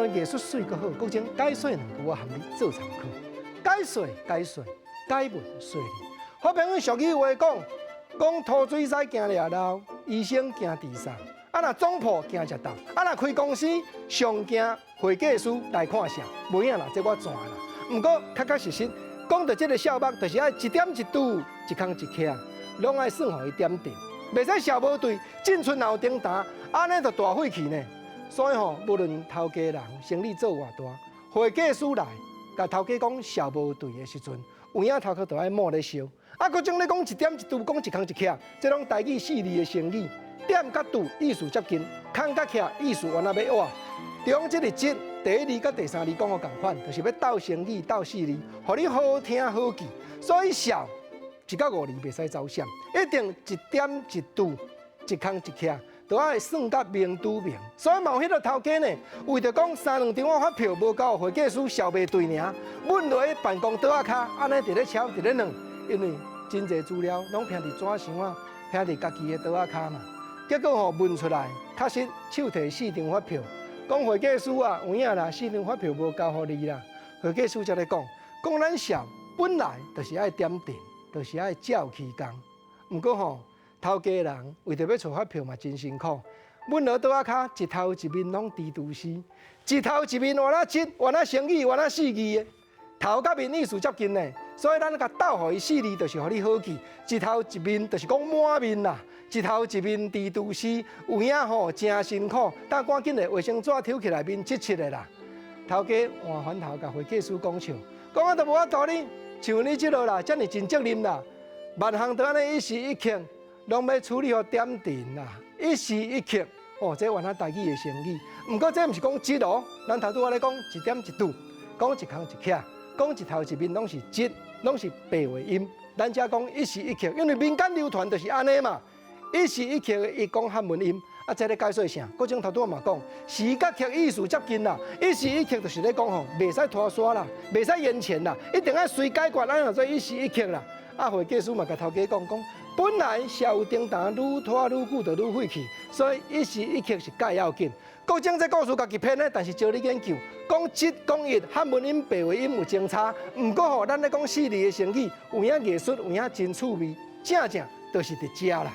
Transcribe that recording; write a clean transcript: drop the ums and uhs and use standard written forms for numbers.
為藝術媠閣好，閣將解說兩句我含你做參考。解說解說，解文說理。好朋友俗語話講，講塗水師驚掠漏，醫生驚治送。啊，若總鋪驚食豆，啊，若開公司上驚會計師來看數。無影啦，這我轉啦。毋過確確實實講著這个數目，就是愛一點一拄，一空一隙，攏愛算予伊點陣，袂使數無對，進出鬧叮當，按呢就大費氣呢。所以吼，無論頭家人生意做偌大，會計師來，共頭家講數無對的時陣，有影頭殼就愛冒咧燒。啊，閣種咧講一點一拄，講一空一隙，這攏台語四字的成語，點佮拄意思接近，空佮隙意思原來欲倚。中這个節，第一字佮第三字講予仝款，就是欲鬥成語、鬥四字，予你好聽好記。所以數一到五字袂使走閃，一定一點一拄，一空一隙，都愛算甲明拄明。所以嘛有彼个頭家呢，為著講三兩張發票無交會計師數袂對爾，問落去辦公桌仔跤，按呢佇咧敲佇咧算，因為真濟資料攏拚佇紙箱仔，拚佇家己的桌仔跤嘛。結果吼問出來，確實手提四張發票，講會計師啊，有影啦，四張發票無交予你啦。會計師才咧講，講咱數本來就是愛點陣，就是愛照起工。毋過吼，頭家人為著欲揣發票嘛真辛苦，問落桌仔跤，一頭一面攏豬豬絲，一頭一面原來這，原來成語，原來四字的，頭佮面意思接近呢，所以咱共鬥予伊四字，就是予你好記。一頭一面就是講滿面啦，一頭一面豬豬絲，有影吼誠辛苦，等趕緊的衛生紙抽起來面拭拭的啦。頭家換翻頭共會計師講笑，講啊都無法度呢，像你這落啦，遮爾盡責任啦，萬項都按呢一時一刻，攏欲處理予點陣啦，一時一刻，哦，這原來台語的成語。毋過這毋是講這哦，咱頭拄仔咧講一點一拄，講一空一隙，講一頭一面攏是這，攏是白話音。咱遮講一時一刻，因為民間流傳就是按呢嘛，一時一刻伊講漢文音，啊，這咧解說啥？閣種頭拄仔嘛講，時佮刻意思接近啦，一時一刻就是咧講吼，袂使拖沙啦，袂使延遲啦，一定愛隨解決，按呢做一時一刻啦。啊，會計師嘛共頭家講講，本來社有叮當愈拖愈久就愈費氣，所以一時一刻是蓋要緊。閣種這故事家己編的，但是招你研究，講這講一漢文音白話音有真差。毋過吼，咱咧講四字的成語，有影藝術，有影真趣味，正正就是佇遮啦。